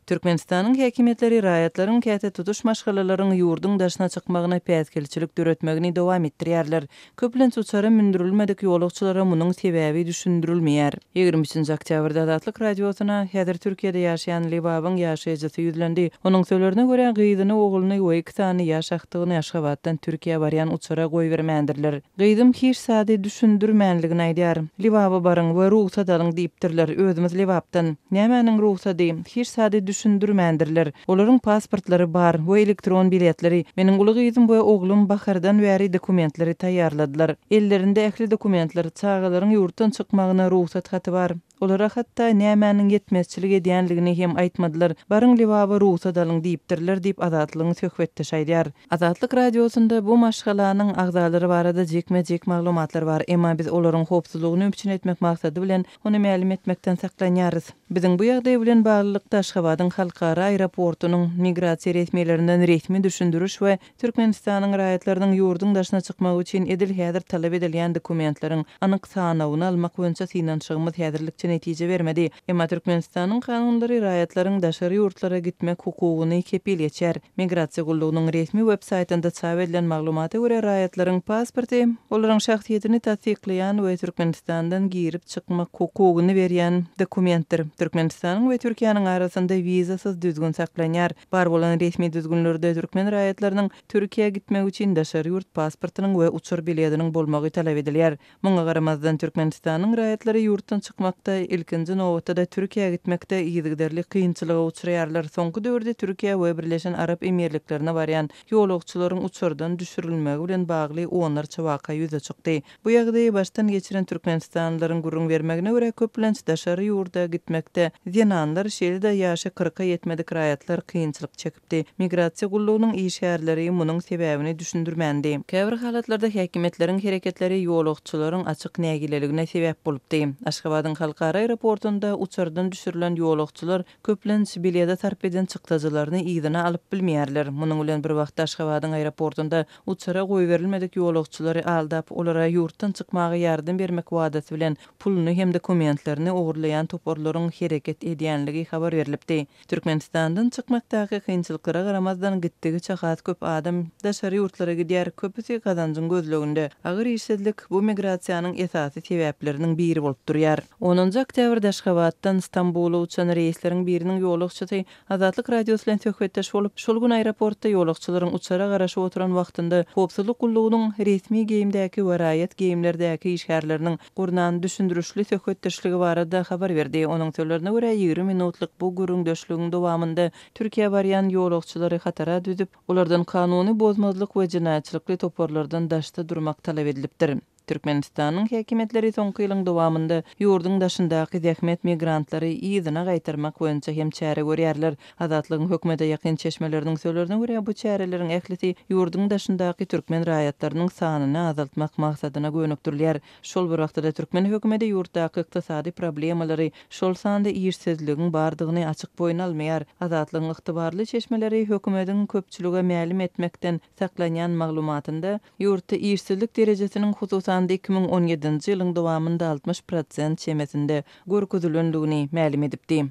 Türkmenistanyň häkimiýetleri raýatlaryň, käte tutuş maşgalalaryň ýurduň daşyna çykmagyna päsgelçilik döretmegini dowam etdirýärler. Köplenç uçara mündürilmedik ýolagçylara munuň sebäbi düşündirilmeýär. 23-nji oktýabrda Azatlyk Radiosyna häzir Türkiýede ýaşaýan Lebabyň ýaşaýjysy ýüzlendi. Onuň sözlerine görä, gyzyny, ogluny we iki sany ýaş agtygyny Aşgabatdan Türkiýä barýan uçara goýbermändirler. Gyzym hiç zady düşündirmänligini aýdýar. Lebaba baryň we rugsat alyň diýipdirler, özümiz Lebapdan. Nämäniň rugsady? Hiç zady düşündirmändirler. Olaryň pasportlary bar we elektron biletleri. Meniň uly gyzym we oglum bahardan bäri dokumentleri taýýarladylar. Ellerinde ähli dokumentler, çagalaryň ýurtdan çykmagyna rugsat haty bar. Olara hatda nämäniň ýetmezçilik edýänligini hem aýtmadylar. Baryň Lebaba rugsat alyň diýipdirler diýip, Azatlygyň söhbetdeşi aýdýar. Azatlyk Radiosynda bu maşgalanyň agzalary barada jikme-jik maglumatlar bar. Emma biz olaryň howpsuzlygyny üpjün etmek maksady bilen, ony mälim etmekden saklanýarys. Biziň bu ýagdaý bilen baglylykda Aşgabadyň halkara aeroportunyň migrasiýa resmilerinden resmi düşündiriş we Türkmenistanyň raýatlarynyň ýurduň daşyna çykmagy üçin edil häzir talap edilýän dokumentleriň anyk sanawyny almak boýunça synanyşygymyz häzirlikçe netije bermedi. Emma Türkmenistanyň kanunlary raýatlaryň daşary ýurtlara gitmek hukugyny kepil geçýär. Migrasiýa gullugynyň resmi web saýtynda çap edilen maglumata görä, raýatlaryň pasporty, olaryň şahsyýetini tassyklaýan we Türkmenistandan girip-çykmak hukugyny berýän dokumentdir. Türkmenistanyň we Türkiýäniň arasynda wizasyz düzgün saklanýar. Bar bolan resmi düzgünlerde türkmen raýatlarynyň Türkiýä gitmegi üçin daşary ýurt pasportynyň we uçar bilediniň bolmagy talap edilýär. Muňa garamazdan, Türkmenistanyň raýatlary ýurtdan çykmakda, ilkinji nobatda-da Türkiýä gitmekde yzygiderli kynçylyga uçraýarlar. Soňky döwürde Türkiýä we Birleşen Arap Emirliklerine barýan ýolagçylaryň uçardan düşürilmegi bilen bagly onlarça waka ýüze çykdy. Bu ýagdaýy başdan geçiren türkmenistanlylaryň gürrüň bermegine görä, köplenç daşary ýurda gitmekde zenanlar, şeýle-de ýaşy kyrka ýetmedik raýatlar kynçylyk çekipdir. Çykdy. Migrasiýa gullugynyň işgärleri munuň sebäbini düşündirmändi. Käbir halatlarda häkimiýetleriň hereketleri ýolagçylaryň açyk nägileligine sebäp bolupdy. Aşgabadyň halkara aeroportunda uçardan düşürilen ýolagçylar köplenç bilede sarp eden çykdajylaryny yzyna alyp bilmeýärler. Munuň bilen bir wagtda Aşgabadyň aeroportunda uçara goýberilmedik ýolagçylary aldap, olara ýurtdan çykmaga ýardam bermek wadasy bilen puluny hem dokumentlerini ogurlaýan toparlaryň hereket edýänligi habar berlipdi. Türkmenistandan çykmakdaky kynçylyklara garamazdan, gitdigiçe has köp adam daşary ýurtlara gidýär, köpüsi gazanjyň gözleginde. Agyr işsizlik bu migrasiýanyň esasy sebäpleriniň biri bolup durýar. Onunjy oktýabrda Aşgabatdan Stambula uçan reýsleriň biriniň ýolagçysy Azatlyk Radiosy bilen söhbetdeş bolup, şol gün aeroportda ýolagçylaryň uçara garaşyp oturan wagtynda howpsuzlyk gullugynyň resmi geýimdäki we raýat geýimlerdäki işgärleriniň gurnan düşündirişli söhbetdeşligi barada habar berdi. Onuň sözlerine görä, 20 minutlyk bu gürrüňdeşligiň dowamynda Türkiýä barýan ýolagçylary hatara düzüp, olardan kanuny bozmazlyk we jenaýatçylykly toparlardan daşda durmak talap edilipdir. Türkmenistanyň häkimiýetleri soňky ýylyň dowamynda ýurduň daşyndaky zähmet migrantlary yzyna gaýtarmak boýunça hem çäre görýärler. Azatlygyň hökümete ýakyn çeşmeleriniň sözlerine görä, bu çäreleriň ählisi ýurduň daşyndaky türkmen raýatlarynyň sanyny azaltmak maksadyna gönükdirilýär. Şol bir wagtda-da türkmen hökümeti ýurtdaky ykdysady problemalary, şol sanda işsizligiň bardygyny açyk boýun almaýar. Azatlygyň ygtybarly çeşmeleri hökümetiň köpçülige mälim etmekden saklanýan maglumatynda, ýurtda işsizlik derejesiniň hususan-da 2017-nji ýylyň dowamynda 60 prosent çemesinde görkezilendigini mälim edipdi.